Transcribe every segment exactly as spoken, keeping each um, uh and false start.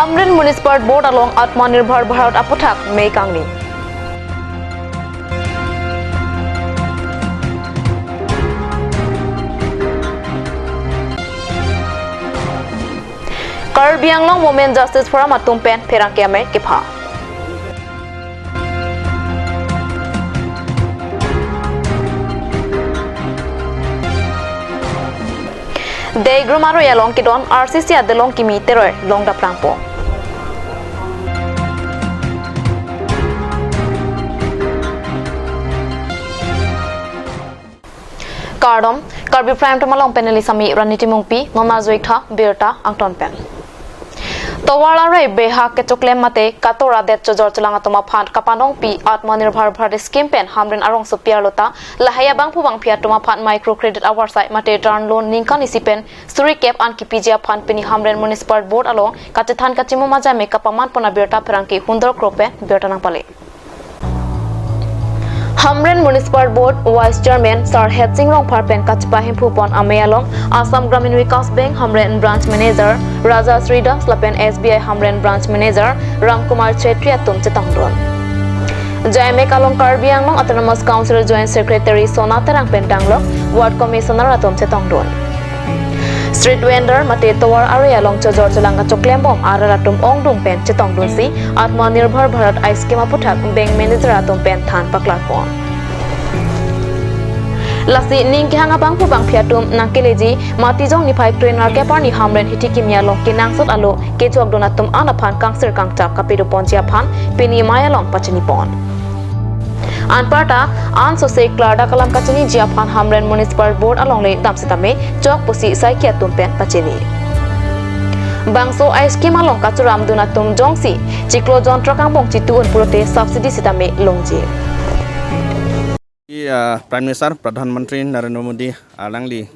Hamren Municipal Board along Atmanirbhar Bharat aputhak mei kangni. Karbi Anglong Women Justice Forum atum pen pherangke amei kepha. Deigrum aroi along kedon R C C adelong kimi teroi long daprangpo. Kardom, Karbi Prime Time along panelist ami Rani Timungpi, non arjuik tha birta angton pen. Tovar aroi beha kechoklem mate katora det chojor cholang atum aphan kapanongpi Atmanirbhar Bharat scheme pen Hamren arongsopi arlo ta lahai abangphu bangphi atum aphan micro credit avarsai mate term loan ningkan isi pen suri kep an kipiji aphan pini Hamren Municipal Board along kachethan kachimum ajai me kapaman pon abirta pherangke Hundor Kro pen birta nangpale. Hamren Municipal Board Vice Chairman Sar Hetsing Rongphar pen kachepahemphu pon amei along Assam Gramin Vikas Bank Hamren Branch Manager Raja Sri Das lapen S B I Hamren Branch Manager Ram Kumar Chetri atum chetongdun. Ajai me along Karbi Anglong Autonomous Council Joint Secretary Sona Terang pen danglok Ward Commissioner atum chetongdun. Street vendor mate tovar aroi along chojor cholang kachoklembom arat atum ongdung pen chetongdunsi Atmanirbhar Bharat scheme aputhak bank manager atum pen than paklarpon. Lasi ning kehang abangphu bangphi atum nangkeleji Matijong niphai kre-nerkep arni Hamren hithi kimi along kenangsot alo kechokdun atum an aphan kangsir kangchap kapedoponji aphan pini amei along pachinipon. Anparta ansose klardak alam kachiniji aphan Hamren Municipal Board alongle dam sitame chok pusi saiki atum pen pachini. Bangso scheme along kachoramdun atum jongsi chiklo jontro kangbong chitu un pulote subsidy sitame longji. I, ah, Prime Minister Pradhan Mantri Narendra Modi alangli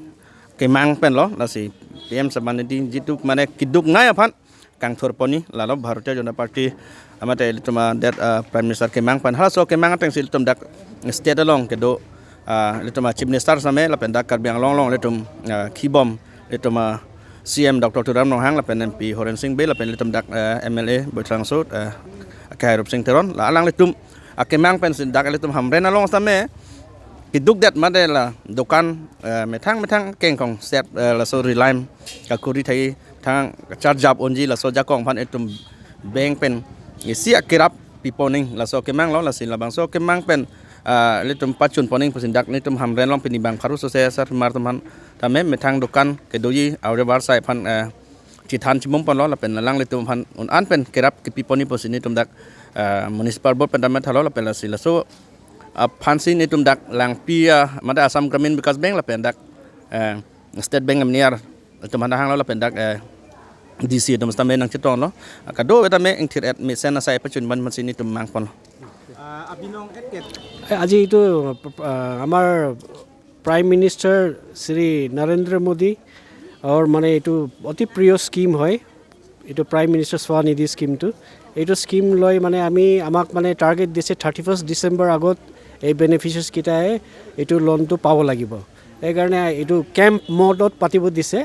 kemang penlo, lasi P M Samman Nidhi jitu mane keduk nai aphan kangthur pon-i, lalo Bharatiya Janata Party amate ilitum adet, ah, Prime Minister kemang pen. Halaso kemang atengsi ilitum dak state along kedo, ah, ilitum a Chief Minister same lapen dak Karbi Anglong along ilitum, ah, khibom ilitum a C M Doctor Tuliram Ronghang lapen M P Horen Sing Bey lapen ilitum dak, eh, M L A Boithalangso, eh, Akhai Rupsing Teron la alanglitum akemang pensi dak ilitum Hamren along same keduk det mate la dukan, eh, methang methang kengkong set, eh, laso rilaim kakuri thai thang charjap unji laso ajakong aphan itum bank pen isi akerap piponing laso kemanglo, lasi labangso kemang pen, ah, ilitum pachun poning pusi dak nelitum Hamren along pini bang pharo sose asar mar teman tame methang dukan kedoji aure bar sai aphan, eh, chethan chimum ponlo lapen alanglitum aphan un-an pen kerap kepi pon-i pusi nelitum dak, eh, Municipal Board pen tame thalo lapen lasi laso aphansi nelitum dak Langpi, ah, mate Assam Gramin Vikas Bank lapen dak, eh, State Bank M N R atum aphan hanglo lapen dak, eh, D C atum sitame nangchetonglo. Kado-an tame ingthir-et mesen asai pachun ban aphansi nelitum mangponlo. Ah, abinong et ket. আজি এইটো, আহ, আমাৰ prime minister Shri নৰেন্দ্ৰ মোদী আৰু মানে এইটো অতি প্ৰিয় স্কিম হয়, এইটো প্ৰাইম মিনিষ্টাৰ স্বনিধি স্কিমটো। এইটো স্কিম লৈ মানে আমি, আমাক মানে টাৰ্গেট দিছে থাৰ্টি ফাৰ্ষ্ট ডিচেম্বৰ আগত এই বেনিফিচিয়াৰীজকেইটাই এইটো লোনটো পাব লাগিব। সেইকাৰণে এইটো কেম্প মডত পাতিব দিছে।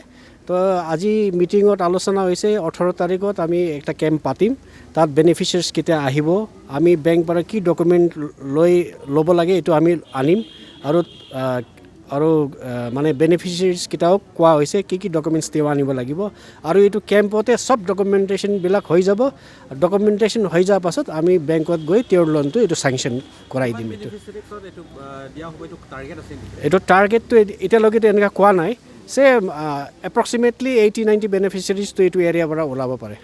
তো আজি মিটিঙত আলোচনা হৈছে, ওঠৰ তাৰিখত আমি এটা কেম্প পাতিম, তাত বেনিফিচিয়াৰীজকেইটা আহিব, আমি বেংক পৰা কি ডকুমেণ্ট লৈ ল'ব লাগে এইটো আমি আনিম। আৰু, আহ, আৰু, আহ, মানে বেনিফিচিয়াৰীজকেইটাও কোৱা হৈছে কি কি ডকুমেণ্টছ তেওঁ আনিব লাগিব। আৰু এইটো কেম্পতে চব ডকুমেণ্টেশ্যনবিলাক হৈ যাব। ডকুমেণ্টেশ্যন হৈ যোৱাৰ পাছত আমি বেংকত গৈ তেওঁৰ লোনটো এইটো চেংচন কৰাই দিম। এইটো বেনিফিচিয়াৰীক ক'ত এইটো, আহ, দিয়া হ'ব, এইটো টাৰ্গেট আছে নেকি? এইটো টাৰ্গেটটো এ-, এতিয়ালৈকেতো এনেকুৱা কোৱা নাই। চে, আহ, এপ্ৰক্সিমেটলি এইটি নাইণ্টি বেনিফিচিয়াৰীজটো এইটো এৰিয়াৰ পৰা ওলাব পাৰে।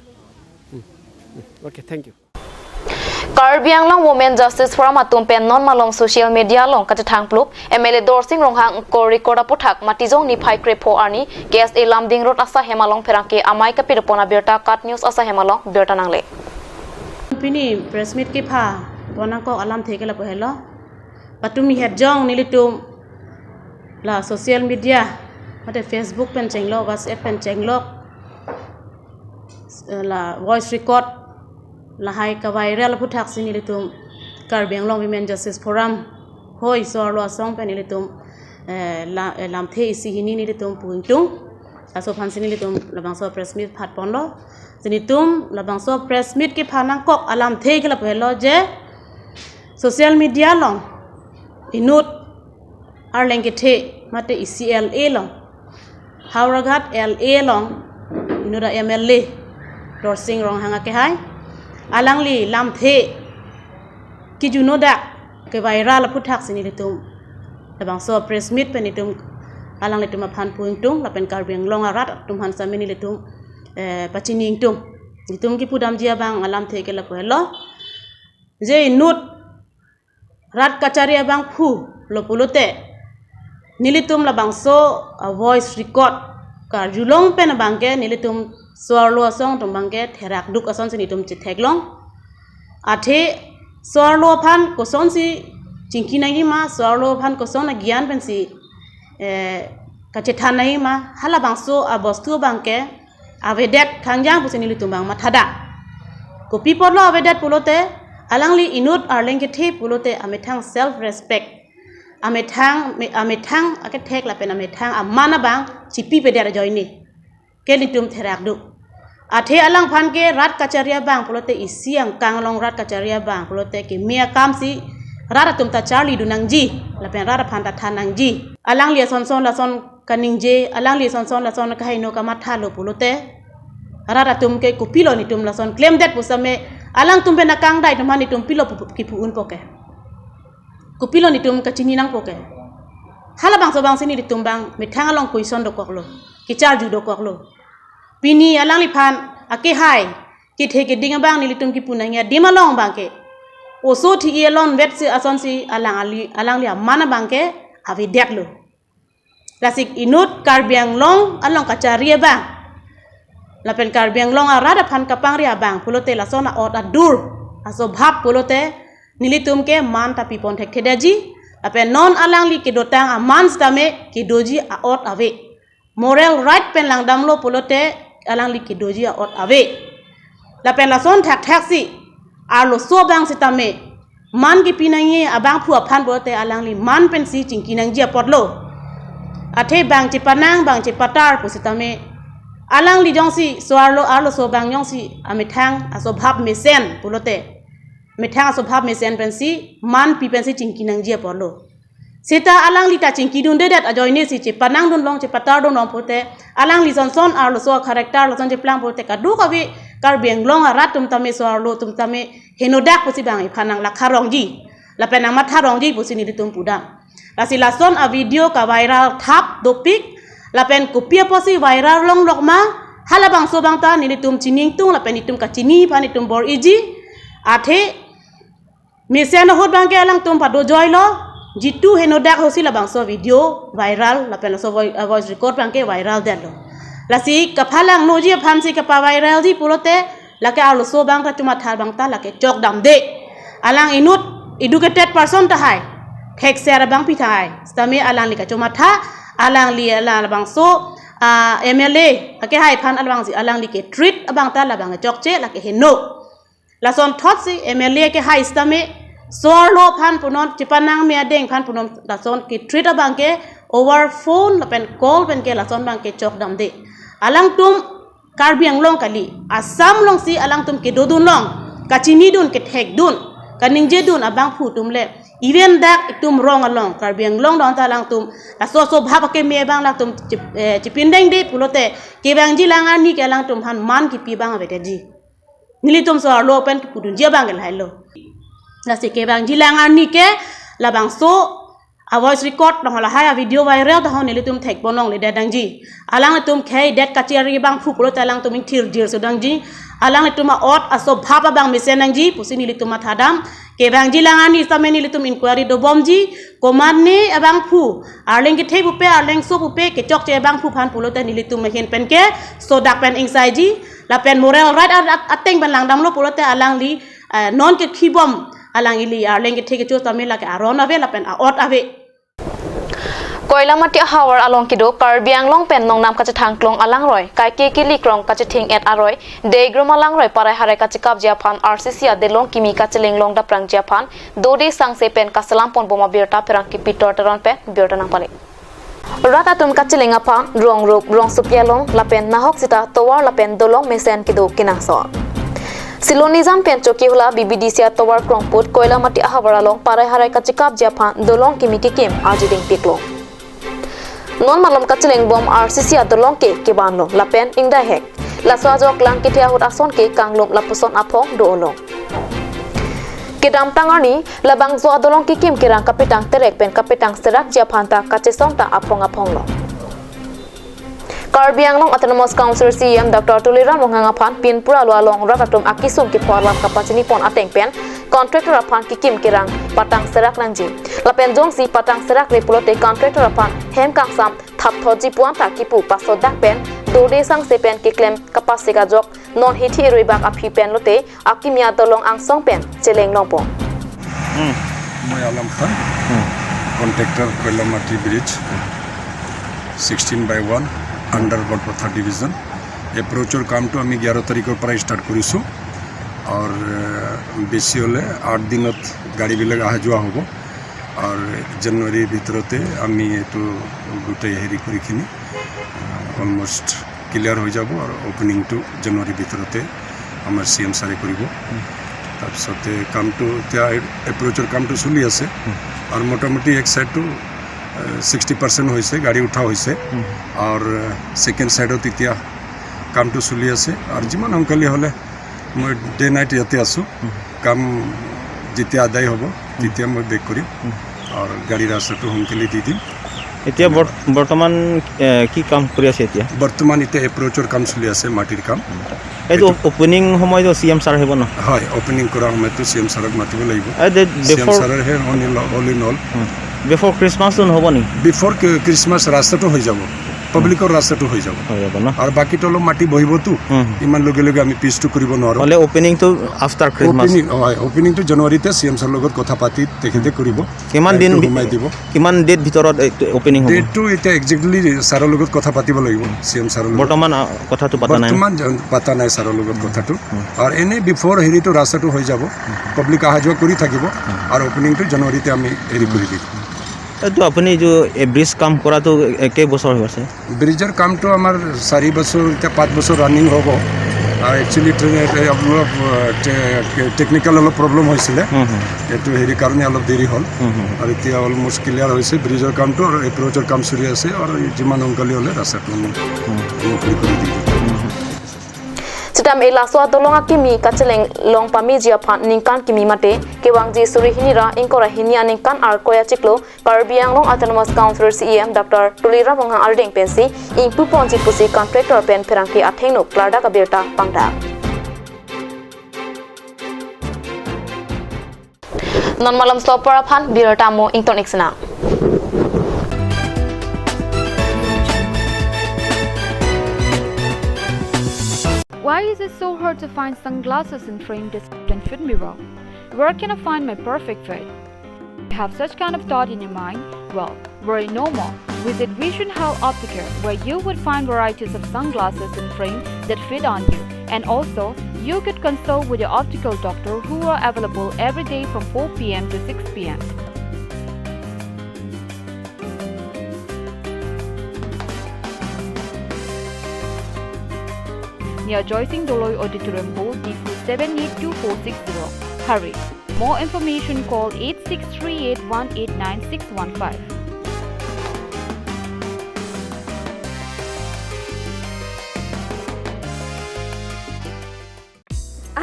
Okay, thank you. Karbi Anglong Women Justice Forum atum pen non malom social media along kachethang plup M L A Dorsing Ronghang ko record aputhak Matijong niphai krepho arni K S A Lumding Road asahem along pherangke amei kapidopon abirta KAT News asahem along birta nangle. Pini press meet kepha pon nangkok alamthe ke lapu helo. Patumi het jong nelitum la social media, mate Facebook pen chenglok, WhatsApp pen chenglok, la voice record lahai kaviral aphuthaksi nelitum Karbi Anglong Women Justice Forum hoi so-arlo asong pen nelitum, eh, la, eh, lamthe isi hini nelitum pu ingtung. Laso aphan si nelitum labangso press meet phat ponlo. Si nelitum labangso press meet kephan nangkok alamthe ke lapu helo je social media along inut Arleng kethe mate isi L A along, Howraghat L A along inut a M L A Dorsing Ronghang akehai alangli lamthe kijuno dak ke viral aphuthak si nelitum labangso press meet pen itum alanglitum aphan pu ingtung lapen Karbi Anglong arat atum aphan sitame nelitum eh, pachini ingtung. Itum kipudamji abang alamthe ke lapu helo je inut rat kachari abangphu lo pulote nelitum labangso a voice record karjulong pen abangke nelitum so-arlo asong atum abangke therak duk ason si nelitum chetheklong. Athe so-arlo aphan kosonsi chingki nangji ma, so-arlo aphan koson agyan pensi eh, kachethan nangji ma, halabangso abostu abangke avedet khangjang pusi nelitum abang mathadam. Kopi apotlo avedet pulote alangli inut Arleng kethe pulote amethang self respect, amethang me- amethang akethek lapen amethang aman abang chipipedet ajoine ke nelitum therak duk. Athe alangphan ke rat kachari abang pulote isi angkang along rat kachari abang pulote keme akam si rat atum ta charlidun nangji lapen rat aphan ta than nangji. Alangli asonson lason kaningje, alangli asonson lason kaheno kamathalo pulote rat atum ke kopilo nelitum lason klemdet pusitame alangtum pen akangdai atum aphan nelitum pilo pu- kipu unpo ke? Kopilo nelitum kachini nangpo ke? Halabangso abang si nelitum abang methang along question dokoklo, kecharju dokoklo. Pini alangliphan akehai kethe keding abang nelitum kipu nangji adim along abangke oso thi alon vetsi asonsi alang ali- alangli aman abangke avedetlo. Lasi inut Karbi Anglong along kachari abang lapen Karbi Anglong arat aphan kapangri abang pulote lason a-ot adur aswabhab pulote nelitum ke man ta pipon thekthedaji lapen non alangli kedotang aman sitame kedoji a-ot ave. Moral right pen langdamlo pulote alangli kedoji a-ot ave. Lapen lason thakthaksi arloso abang sitame man kipi nangji abangphu aphan pulote alangli man pensi chingki nangji apotlo. Athe bang chepanang bang chepatar pusitame alangli jongsi so-arlo arloso abang jongsi amethang aswabhab mesen pulote methang aswabhab mesen pensi man pi pensi chingki nangji apotlo. Seta alangli ta chingkidundedet ajoine si chepanangdunlong chepatardunlong pulote alangli sonson arloso a-character lason cheplang pulote kadokave Karbi Anglong arat atum tame so-arlo atum tame henodak pusi abang iphan nanglakharongji lapen nangmatharongji pusi nelitum pudam. Lasi lason a-video kaviral thap dopik lapen kopi apotsi viral longlok ma, halabangso abang ta nelitum chini ingtung lapen itum kachini aphan itum bor-iji. Athe mesen ahut abangke alangtum padojoilo, jitu henodak ahutsi labangso video viral lapen laso voi- uh, voice record abangke viral detlo. Lasi kaphalangnoji aphansi kapaviralji pulote lake arloso abang ta chomatha abang ta lake chokdamde. Alang inut educated person tahai, thekser abangpi tahai, sitame alangli kachomatha, alangli ala labangso ah, M L A akehai aphan alabangsi alangli ke treat abang ta labang chokche lake heno. Lason thotsi M L A akehai sitame so-arlo aphan punon chepanang me adeng aphan punon lason ke treat abangke over phone lapen call penke lason abangke chokdamde. Alangtum Karbi Anglong kali, Assam alongsi alangtum kedodunlong, kachinidun, kethekdun, kaningjedun abangphu atum le even dak itum rong along Karbi Anglong along ta alangtum laso aswabhab akeme abang alangtum chip- eh, chipindengde pulote kevangjilang arni ke alangtum aphan man kipi abang avedetji. Nelitum so-arlo pen kipudunji abangke lahailo. Lasi kevangjilang arni ke labangso a-voice record dong lahai a-video viral tahon nelitum thekponlongledet nangji. Alanglitum khei det kachari abangphu pulote alangtum ingthirjir sodangji. Alanglitum a-ot aswabhab abang mesen nangji pusi nelitum mathadam. Kevangjilang arni sitame nelitum inquiry dobomji. Komatne abangphu, Arleng kethe pupe, Arlengso pupe kechokche abangphu aphan pulote nelitum ahin penke sodak pen ingsaiji. Lapen moral right at- at- ateng pen langdamlo pulote alangli eh, non kekhibom alang ili Arleng kethe kecho sitame lake aron ave lapen a-ot ave. Koilamati ahavar along kedo Karbi Anglong pen nongnam kachethang klong alangroi, kaike kili krong kachetheng-et aroi, Degrum alangroi parai harai kachekapji aphan R C C adelong kimi kachelinglong daprangji aphan dode sangse pen kaselam ponbom abirta pherangke Pitor Teron pen birta nangpale. Rat atum kacheleng aphan rong rup rong supi along lapen nahok sita tovar lapen dolong mesen kedo kenangsot. Silonijan pen Chokihola B B D C atovar Krongput Koilamati ahavar along parai harai kachikapji aphan dolong kimi kekim arjuding piklo. Non malom kacheleng bom R C C adolong ke kebanlo lapen ingdai hek. Laso ajok lang kethe ahut ason ke kanglum lapuson aphong do-olo. Kedamtang arni labangso adolong kekim kerang kapetang terek pen kapetang serakji aphan ta kachesong ta aphong aphonglo. Karbi Anglong Autonomous Council C E M Doctor Tuliram Ronghang aphan pinpura lo along rat atum akisung kepho alam kapachini pon ateng pen contractor aphan kekim kerang patang serak nangji. Lapen jongsi patang serakre pulote contractor aphan hem kangsam thapthotji pu anta kipu pasodak pen dode sangse pen keklem kapasik ajok non hithi iruibak aphi pen lote akimi adolong angsong pen cheleng longpo. Hmm. মই Alam Khan, Hmm. Contractor Kailamati bridge, sixteen by one, under Borpathar division. এপ্ৰ'চৰ কামটো আমি এঘাৰ তাৰিখৰ পৰা ষ্টাৰ্ট কৰিছোঁ। আৰু, এ, বেছি হ'লে আঠ দিনত গাড়ীবিলাক অহা যোৱা হ'ব। আৰু জানুৱাৰীৰ ভিতৰতে আমি এইটো গোটেই হেৰি কৰি কিনি, আ, অলমষ্ট ক্লিয়াৰ হৈ যাব আৰু অপেনিংটো জানুৱাৰীৰ ভিতৰতে আমাৰ চি এম ছাৰে কৰিব। তাৰপিছতে কামটো এতিয়া এপ্ৰ'চৰ কামটো চলি আছে। আৰু মোটামুটি এক চাইডটো, এ, ছিক্সটি পাৰ্চেণ্ট হৈছে, গাড়ী উঠা হৈছে। আৰু ছেকেণ্ড চাইডত এতিয়া কামটো চলি আছে। আৰু যিমান সোনকালে হ'লে মই ডে নাইট ইয়াতে আছোঁ। কাম যেতিয়া আদায় হ'ব, তেতিয়া মই বেক কৰিম। আৰু গাড়ী ৰাস্তাটো সোনকালে দি দিম। এতিয়া বৰ্ত-, বৰ্তমান, এ, কি কাম কৰি আছে এতিয়া? বৰ্তমান এতিয়া এপ্ৰ'চৰ কাম চলি আছে, মাটিৰ কাম। এইটো এইটো অপেনিং সময়তো চি এম ছাৰ আহিব ন? হয়, অপেনিং কৰা সময়তো চি এম ছাৰক মাতিব লাগিব। এই দে-, চি এম বিফৰ ছাৰৰ হে অল ইন অল। বিফৰ খ্ৰীষ্টমাছটো নহ'ব নেকি? বিফৰ খ্ৰীষ্টমাছ ৰাস্তাটো হৈ যাব, পাব্লিকৰ ৰাস্তাটো হৈ যাব। হৈ যাব ন? আৰু বাকীটো অলপ মাটি বহিবতো, হুম, হুম। ইমান লগে লগে আমি পিচটো কৰিব নোৱাৰোঁ। হ'লে অপেনিংটো আফটাৰ খ্ৰীষ্টমাছ? অপেনিং, হয়, অপেনিংটো জানুৱাৰীতে চি এম ছাৰৰ লগত কথা পাতি তেখেতে কৰিব। কিমান দিন টাইমটো ভি-, সোমাই দিব। কিমান ডেট ভিতৰত এইটো অপেনিং হ'ব? ডেটটো এতিয়া একজেক্টলি ছাৰৰ লগত কথা পাতিব লাগিব, চি এম ছাৰৰ লগত। বৰ্তমান, আ, কথাটো পাতা নাই? বৰ্তমান জন-, পাতা নাই ছাৰৰ লগত কথাটো। আৰু এনে বিফৰ হেৰিটো ৰাস্তাটো হৈ যাব, পাব্লিক অহা যোৱা কৰি থাকিব। আৰু অপেনিংটো জানুৱাৰীতে আমি হেৰি কৰি দিম। এইটো আপুনি এইটো, এ, ব্ৰিজ কাম কৰাটো, এ, কেইবছৰ হৈ আছে? ব্ৰিজৰ কামটো আমাৰ চাৰি বছৰ, এতিয়া পাঁচ বছৰ ৰানিং হ'ব। আৰু একচুৱেলি ট্ৰে-, এ, অলপ, এ, টে-, টেকনিকেল অলপ প্ৰব্লেম হৈছিলে। হুম, হুম। এইটো হেৰি কাৰণে অলপ দেৰি হ'ল। হুম, হুম। আৰু এতিয়া অলমষ্ট ক্লিয়াৰ হৈছে ব্ৰিজৰ কামটো, আৰু এপ্ৰ'চৰ কাম চলি আছে, আৰু যিমান সোনকালে হ'লে ৰাস্তাটো আমি মুকলি কৰি দিম। Sitame laso adolong akimi kacheleng long pameji aphan ningkan kimi mate kevangji suri hini ra ingkoi ra hini aningkan Arkoi achiklo Karbi Anglong Autonomous Council C E M Doctor Tuliram Ronghang arideng pensi ingpu ponji pusi contractor pen pherangke athengno klardak abirta pangdak. Non malom sloper aphan birta mo ington iksena. Why is it so hard to find sunglasses and frame that can fit me well? Where can I find my perfect fit? You have such kind of thought in your mind? Well, worry no more. Visit Vision Health Opticare, where you would find varieties of sunglasses and frames that fit on you. And also, you could consult with your optical doctor who are available every day from four p m to six p m. Near Joysing Doloi Auditorium, Board, Diphu seven eight two four six zero. Hurry! More information, call eight six three eight one eight nine six one five.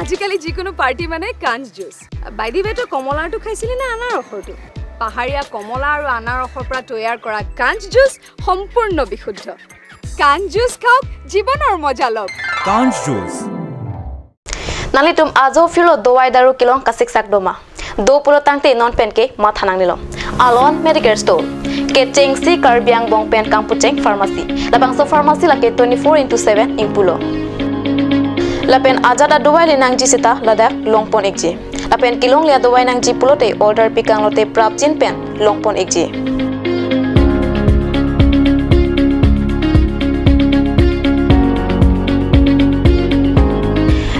আজিকালি যিকোনো পাৰ্টি মানে কাঞ্চ juice. By the ৱে, তই কমলাৰটো খাইছিলি নে আনাৰসৰটো? পাহাৰীয়া কমলা আৰু আনাৰসৰ পৰা তৈয়াৰ কৰা কাঞ্চ জুচ সম্পূৰ্ণ বিশুদ্ধ। কাঞ্চ জুচ খাওক, জীৱনৰ মজা লওক। কাঞ্চ juice. Nanglitum ajo phirlo dovai daru kelong kasiksak doma? Do pulo tangte non penke matha nangnelo. Alon Medicare Store. Kechengsi Karbi angbong pen kangpucheng pharmacy. Labangso pharmacy lake twenty-four into seven ingpulo. Lapen ajat adovai le nangji sita ladak longpon ikji. Lapen kelongle adovai nangji pulote order pikanglote prapjin pen longpon ikji.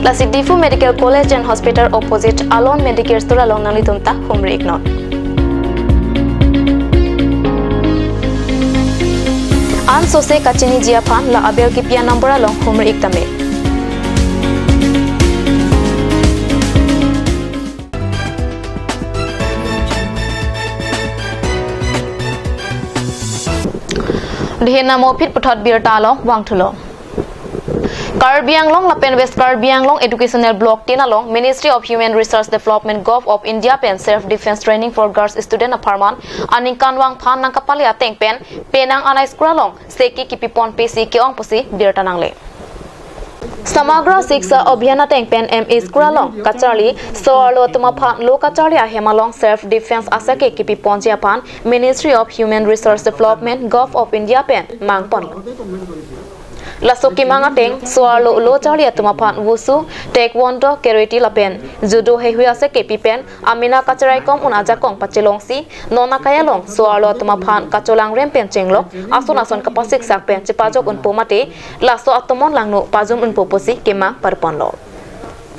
Lasi Diphu Medical College and Hospital opposite Alon Medicare Store along nanglitum ta humri iknon. Ose kachiniji aphan la abel kipi a-number along humri ik tame. Dihin namo phit puthot birta along vangthulo. Karbi Anglong lapen West Karbi Anglong Educational Block tin along Ministry of Human Resource Development, Govt. of India pen Self Defense Training for Girls Student apharman aningkanvang aphan nangkapale ateng pen penang an a-school along seki kipipon pesi ke-ong pusi birta nangle. Samagra Shiksha Abhiyan ateng pen M E school along kacharli so-arlo atum aphan lo kacharli ahem along self defense asake kipiponji aphan Ministry of Human Resource Development, Govt. of India pen mangponlo. Laso kemang ateng so-arlo lo charli atum aphan wushu, taekwondo, karate lapen judo heihui asake pi pen amena kacharaikom un ajakong pachelongsi non akai along so-arlo atum aphan kacholangrem pen chenglok ason ason kapasiksak pen chepajok unpo mate laso atomon langno pajum unpo pusi kemang parponlo.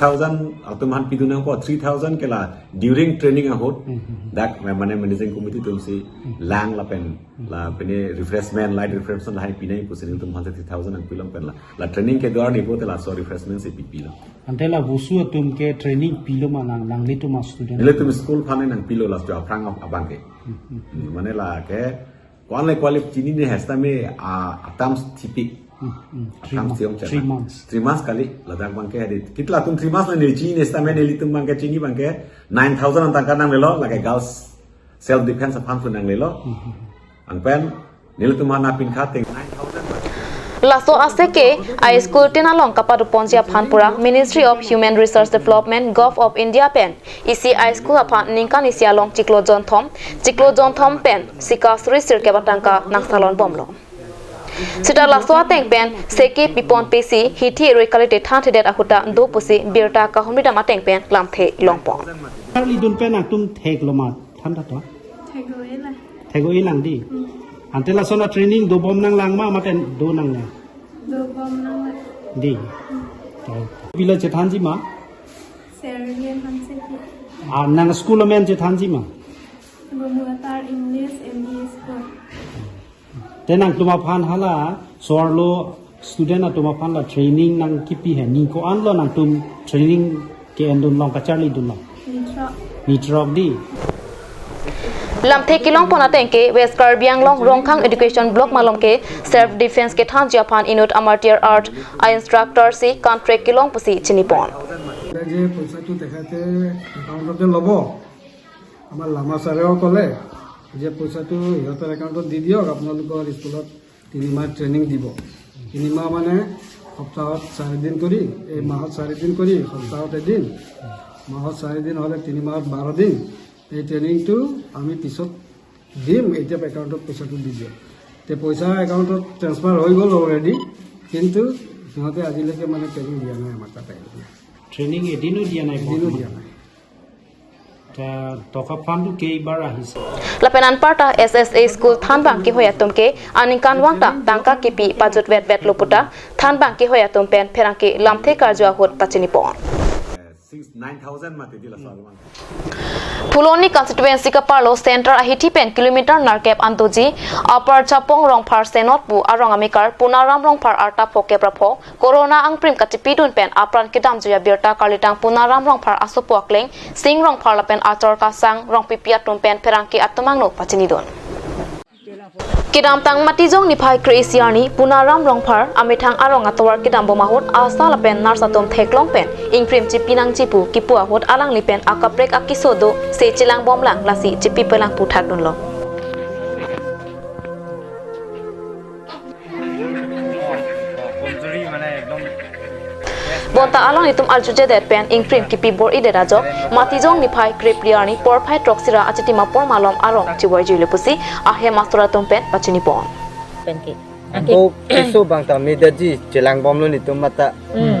Thousand atum aphan pidun nangpo, three thousand ke la during training ahut, dak mane managing committee atumsi lang lapen la pine refreshment, light refreshment lahai pinai pusi nelitum aphan three thousand nangpilong pen la, la training kedo arni pulote laso refreshment si pipilo. Ante la wushu atum ke training pilo ma nang, nanglitum a-student? Nelitum school aphan nangpilo laso aphrang abang ke. Hmm, mane la ke ko-an le qualify chinine sitame a, a-terms thipik. Hmm, hmm. Three A-terms months. thiyong chena. Three months. Three months kali, ladak abang ke hadi. Kitla atum three months le ne chinine sitame nelitum abang ke chini abang ke nine thousand an tangka nanglelo, lake girls self defense aphan su nanglelo. Hmm, hmm, hmm. Anpen nelitum aphan apin kha teng nine thousand. Laso aseke a-school tin along kapaduponji aphan pura Ministry of Human Resource Development, Govt. of India pen isi a-school aphan ningkan isi along chiklo jonthom, chiklo jonthom pen sika suri sirkep atangka nangsalon bomlo. Sita laso ateng pen seki pipon pesi hithi rui kalite thanthedet ahut ta do pusi birta kahumri dam ateng pen lamthe longpon. Charlidun pen atum theklo ma? Than ta to. Thek-o-e lang. Thek-o-e lang di. Hmm. Ante lason a-training dobom nanglang ma mate do nangne? Dobom nang. Di. Hmm. Pilo chethanji ma? Serbian hanse ki. Ah, nang school amen chethanji ma? Gomulatar English M E School. Te nangtum aphan hala so-arlo student atum aphan la training nangkipi he, ni ko-an lo nangtum training ke-endun long kacharlidun long? Ni throk. Ni throk di. Lamthe kelongpon ateng ke West Karbi Anglong Rongkhang Education Block malom ke self defense kethanji aphan inut a-martial art a-instructor si contract kelong pusi chinipon. যে পইচাটো তেখেতে একাউণ্টতে ল'ব। আমাৰ লামা ছাৰেও ক'লে যে পইচাটো সিহঁতৰ একাউণ্টত দি দিয়ক, আপোনালোকৰ স্কুলত তিনিমাহ ট্ৰেইনিং দিব। তিনিমাহ মানে সপ্তাহত চাৰিদিন কৰি, এই মাহত চাৰিদিন কৰি, সপ্তাহত এদিন, মাহত চাৰিদিন হ'লে তিনি মাহত বাৰ দিন। এই ট্ৰেইনিংটো আমি পিছত দিম, এতিয়া একাউণ্টত পইচাটো দি দিয়ক। তে পইচা একাউণ্টত ট্ৰেন্সফাৰ হৈ গ'ল অলৰেডি, কিন্তু সিহঁতে আজিলৈকে মানে ট্ৰেইনিং দিয়া নাই আমাৰ তাত আহি। Training এদিনো দিয়া নাই এদিনো বৰ্তমান। দিয়া নাই। Ka toka fund ke ibar ahis. Lapen anparta S S A school thanbang kehoi atum ke aningkanvang ta tangka kipi pajut vetvetlo puta thanbang kehoi atum pen pherangke lamthe karju ahut pachinipon. Since nine thousand mati di la salman. Phuloni constituency kaparlo center ahithi pen kilometer nerkep antoji Upper Chapong Rongphar Senot pu arong amekar Punaram Rongphar arta phokep ra pho Corona angprim kachipidun pen apran kedamjuji abirta karlitang Punaram Rongphar asopo akleng Sing Rongphar lapen achor kasang Rongpipi atum pen pherangke atum angno pachinidun. Kedamtang Matijong niphai kre-isi arni Punaram Rongphar amethang arong atovar kedambom ahut asa lapen nurse atum theklong pen ingprim chipi nangji pu kipu ahut alangli pen akaprek akeso do se chelangbomlang lasi chipipelang pu thakdunlo. Bonta alanglitum arjujedet pen ingprim kipi bor-idet ajok Matijong niphai krepli arni porphai throksi ra achitim apor malom arong chivoijuilo pusi ahem asor atum pen pachinipon. Penke. Anke. Anto keso bang ta medetji chelangbomlo netum mata. Hmm.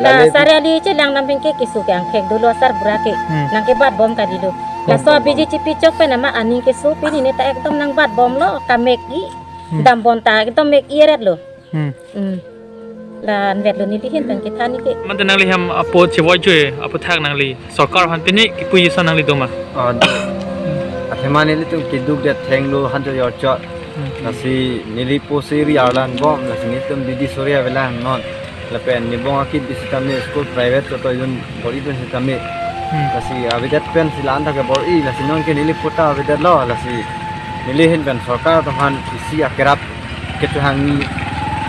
La lale sar ali chelangdam penke keso ke angkhek dolo sar bura ke. Hmm. Nangkebatbom kali lo. Laso abiji chipi chok pen ama aning keso pini ne ta ekdom nangbatbomlo kamek-i. Hmm. Dambon ta ekdom mek-i eret lo. Hmm. Hmm. La anvet lo neli hin tang kethan ke. Mante nangli hem apo chevoi chue apo thak nangli sorkar aphan pini kipu yisa nangli doma. Ah, do. Athema nelitum keduk det thenglo hanjo yorchot. Lasi neli po seri arlan bom, lasi nelitum didi sore avelang non. Lapen nibong akit di sitame school private chot dun bor-idun sitame. Hmm. Lasi avedet pen si la-an ta ke bor-i, lasi non ke neli po ta avedetlo, lasi neli ahin pen sorkar atum aphan isi akerap kechehangji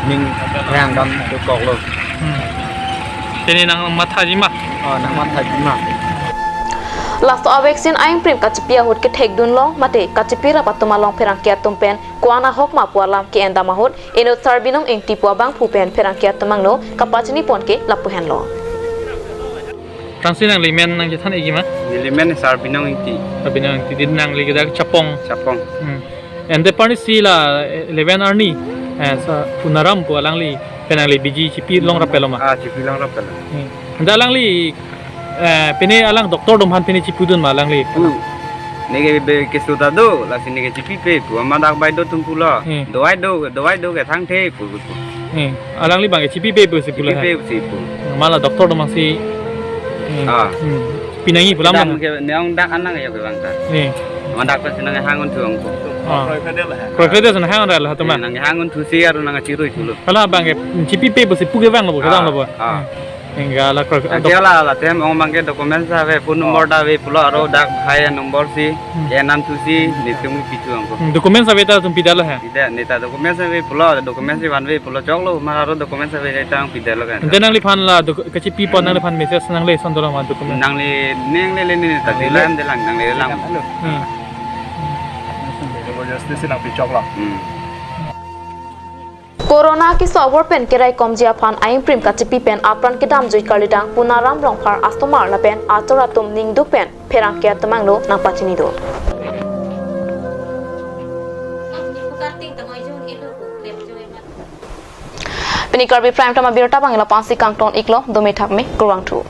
ning thehang dam dokoklo. Hmm. Tini nangmathaji ma? Oh, nangmathaji ma? Laso a-vaccine a-ingprim kachipi ahut kethekdun long mate kachipirap atum along pherangke atum pen ko-an ahok ma pu alam ke-en dam ahut inut Sarbinong Ingti pu abangphu pen pherangke atum angno kapachini pon ke lapu henlo. Tangsi nangli men nangchethan-ikji ma? Neli men Sarbinong Ingti. Sarbinong Ingti, di nangli kedak Chapong. Chapong. Hmm. Ante parni si la eleven arni, eh, sa Punaram pu alangli pen nangli biji chipi longrap-etlo ma? Ah, chipi longrap-etlo. Hmm. Ante alangli, eh, pine alang doctor atum aphan pine chipudun ma alangli? Pu. Neke be keso ta do, lasi neke chipipe pu. Ama dak bai do atum pulo. Hmm. Dawai do, dawai do ke thangthe pu, pu. Hmm. Alangli abang ke chipipe pusi pulo ha? Chipipe pusi pu. Mala doctor atum abang si. Hmm. Ah. Hmm. Pinangji pu alam kedam bang? Ke neong dak anang ya ke bang ta. Hmm. Ama dak pasi nanghang-un thu ong pu. Ah. Kroikre dei si nanghang-un ra la atum ma? Nanghang-un thusi aru nangchirui thulo. Hala abang ke chipipe pusi pu ke bang lo bo, ke bang lo bo. Ah. Hmm. Enga la kroi. Ake la la tem ong abang ke documents ave, phone number ta ave pulo, aro dak hai number si, hmm, enam thusi, nelitum pi thu ong pu. Hmm, documents ave ta atum pidetlo ha? Pide, neta documents ave pulo, documents si van ave pulo, choklo, ma aro documents ave ta ong pidetlo kan. Ante nangliphan la doc-, kachipi pon nangliphan message nangle sondolo ma document? Nangle, nangle le neta, nangle le. Dilam dilang, nangle lang. Hmm. Jabardasti si nangpi choklo. Hmm. Corona keso abor pen keraikomji aphan a-ingprim kachipi pen apran kedamjui karlidang Punaram Rongphar asomar lapen ator atum ningduk pen pherangke atum angno nangpachini do. Pini Karbi Prime Time abirta abang la-an si kangton-iklo, dome thakme, kurvangthu.